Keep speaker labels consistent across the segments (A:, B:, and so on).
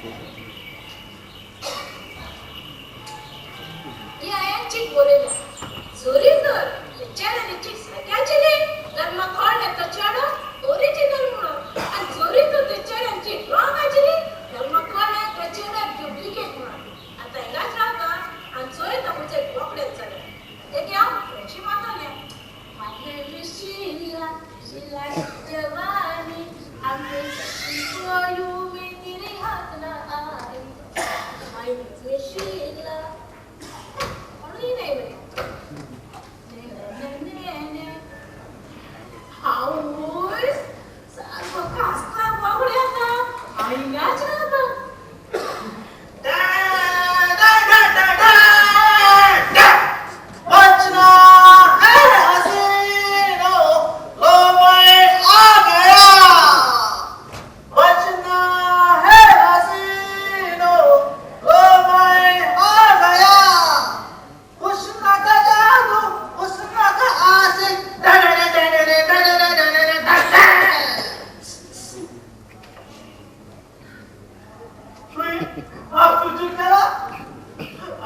A: ही हांवें चीट बरयल्या. जरी तर ते चेड्याली चीट सारकी आशिल्ली जाल्यार म्हाका कळ्ळें तो चेडो ओरिजिनल म्हणून, आनी जरी तर ते चेड्यान चीट रॉंग आशिल्ली जाल्यार म्हाका कळ्ळें तो चेडो डुप्लिकेट म्हणून. आतां हिंगाच रावता आनी चोयता खंयचे बोकडेच जाल्यार तेगे हांव फ्रेंडशीप जातलें. My name is Sheila, Sheila जवानी, I'm searching for you, मैं तेरे हाथ ना आई. My name is Sheila. कोणूय नाही बरे. आवय, सारको कास्ता बाबडे आतां हांव हिंगाच रावता.
B: बचना है हसीनो, लो मैं आ गया. बचना है हसीनो, लो मैं आ गया. हुस्न का जादू, हुस्न का आशिक. आप तुझे करा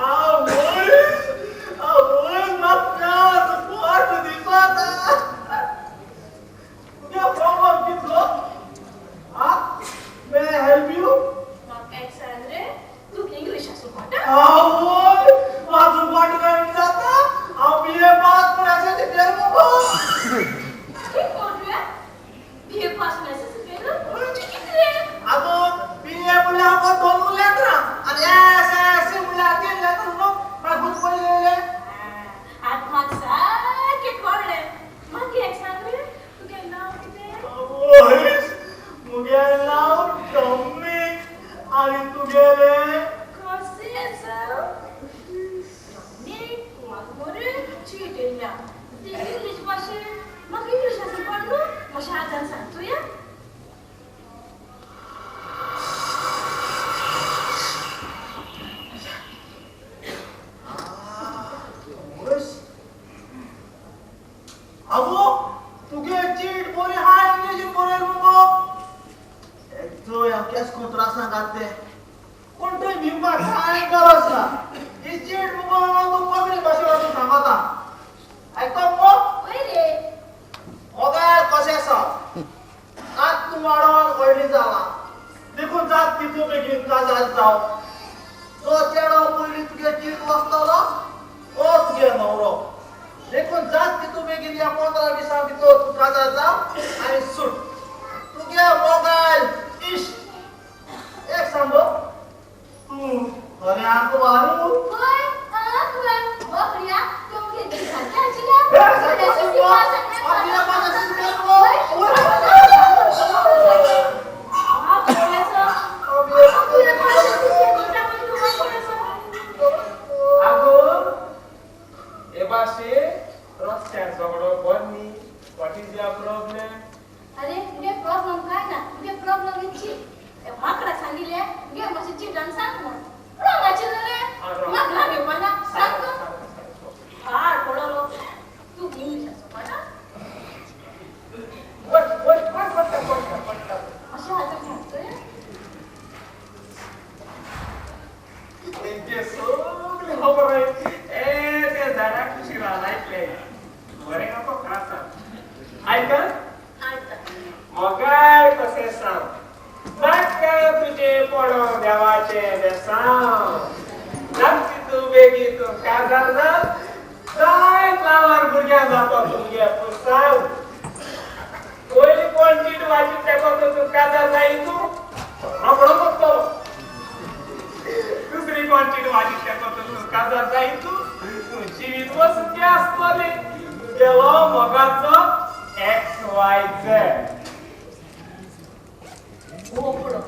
B: आवय आवय, म्हाका वाट दिसता. तुज्या प्रॉब्लेम कितलो हा? May I help you?
A: म्हाका एक सांग रे, तुका इंग्लिश आसूं कोटा?
B: आवय, म्हाजो वाट काय जाता? हांव बीए पास पूण एसएससी फेल मुगो.
A: कितें कोण रे? बीए पास एसएससी फेल म्हणजे कितें रे?
B: आगो, बीए म्हणल्यार हांव दोन लेटरां आनी एसएससी म्हणल्यार तीन लेटर न्हू. म्हाका खूब पयलें.
A: आतां म्हाका सारकें कळ्ळें. मागीर एक सांग रे, तुगेलें नांव कितें?
B: आवय, मुगेलें नांव टॉमी आनी तुगेलें?
A: कशें आसा? टॉमी, म्हाका मरे चीट येयल्या ती इंग्लीश भाशेन. म्हाका इंग्लीश आसूं कोण न्हू. मातशें आदान सांग तुया.
B: अगो, तुगे चीट बरी हा, इंग्लिशीन बरयल मुगो. एकचोय हांव केस करून त्रासां घात ते कोण थंय भिवपाक कांय गरज ना. ही चीट मुगो तूं कोंकणी भाशेन वाचून सांगता, आयको मुगो.
A: हय रे.
B: मोगाळ कशें आसा, आत तूं वाडोवन व्हडली जाला, देखून जात तितू बेगीन काजार जाव. जो चेडो पयलीं तुगे चीट वाचतलो तो तुगे न्हवरो. देखून जात तितू बेगीन ह्या 15 दिसां भितर तूं काजार जाव आनी सूट तुगे मोगाळ इश्ट. एक सांगो, तूं खऱ्याक वारू?
A: हय, हय बोकड्या, तुमगे चीट सारकें आशिल्लें.
B: हे, सारकें आशिल्लें. हांव BA pass SSC fail मुगो. हांव BA pass.
C: आगो, हे भाशे रस्त्यार झगडो बरो न्ही. What is your problem?
A: अरे, मुगे प्रॉब्लेम काय ना. मुगे प्रॉब्लेम इच्छी माकडा सांगिल्ले मुगे मातशें चिटान सांग म्हण. रॉंग आशिल्लें रे. म्हाका लागें ना सांग. हाड पडलो तूं इंग्लीश आसूं कोणा?
C: पट पट पट पट्टा पट्टा पट्टा.
A: मातशें आतां सांगतोय.
C: तेंचे सगळे खबर आहे. ए, ते झाडा कुशी रानांतले बरें नको खासा. आयका.
A: आयता.
C: मोगाळ कशें सांग, नाका तुजे पडो देवाचें बेसांव. जात तूं बेगीन तूं काजार जा, जायत लावार भुरग्यां जाता तुमगे पुरसांव. पयलीं कोण चीट वाचीत तेका तूं काजार जाय तूं रोखडो पडटलो. दुसरी कोण चीट वाचीत तेका तूं काजार जाय तूं, तूं जिवीत वसुकी आसतलें. तुगेलो मोगाचो एक्स वाय झेड.
A: बोकडो.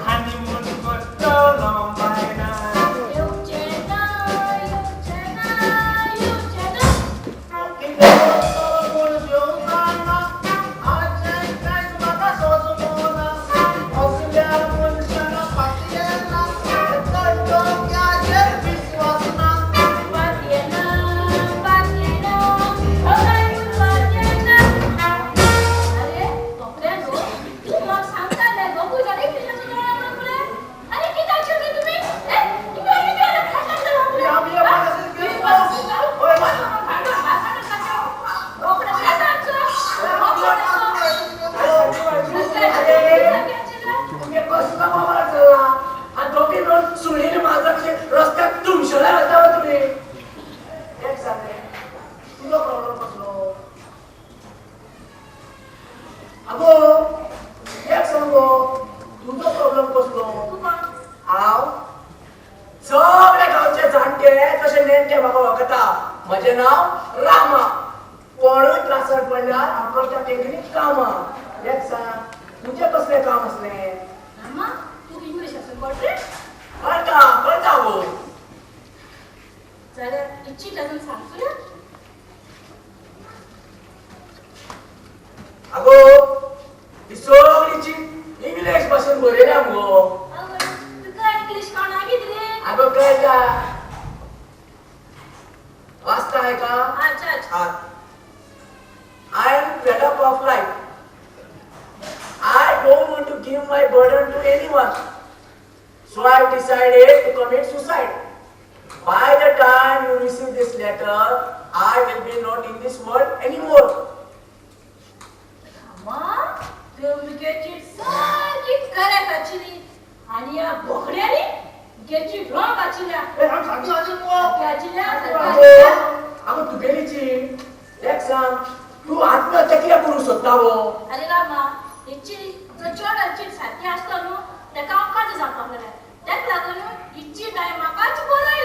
C: हनीमून करतलो मायना.
A: येवचें ना.
B: अगो एक सांगो, तुजो प्रॉब्लेम कसलो?
A: तूं कोण?
B: हांव सगळे गांवचे जाणटे तशे नेणटे म्हाका वळखता. म्हजें नांव रामा. कोणूय त्रासार पडल्यार हांव करता तेंगेली कामां. एक सांग, तुजें कसलें काम आसलें?
A: रामा, तुका इंग्लीश आसून कळटा?
B: कळटा कळटा गो.
A: जाल्यार ही चीट अजून सांग तुला.
B: अगो ही सगळी चीट इंग्लीश भाशेन बरयल्या मुगो.
A: आवय, तुका इंग्लीश कळना कितें रे?
B: अगो कळटा. वाचता आहे का?
A: अच्छा अच्छा.
B: I am fed up of life. I don't want to give my burden to anyone. So I have decided to commit suicide. By the time you receive this letter, I will be not in this world anymore.
A: रामा, तुवें मुगे चीट सारकी correct आशिल्ली आनी ह्या बोकड्यांनी मुगे चीट wrong आशिल्ल्या. सारकी आशिल्ल्या, सारकी
B: अगो,
A: आशिल्ल्या.
B: अगो तुगेली चीट. एक सांग, तूं आत्महत्या कित्याक करूंक सोदता गो?
A: आरे रामा, ही चीट जो चेडो चीट सारकी आसता न्हू, तेका हांव काज जावपाक लागल्या. तेका लागून ही चीट हांवें म्हाकाच बरयल्या.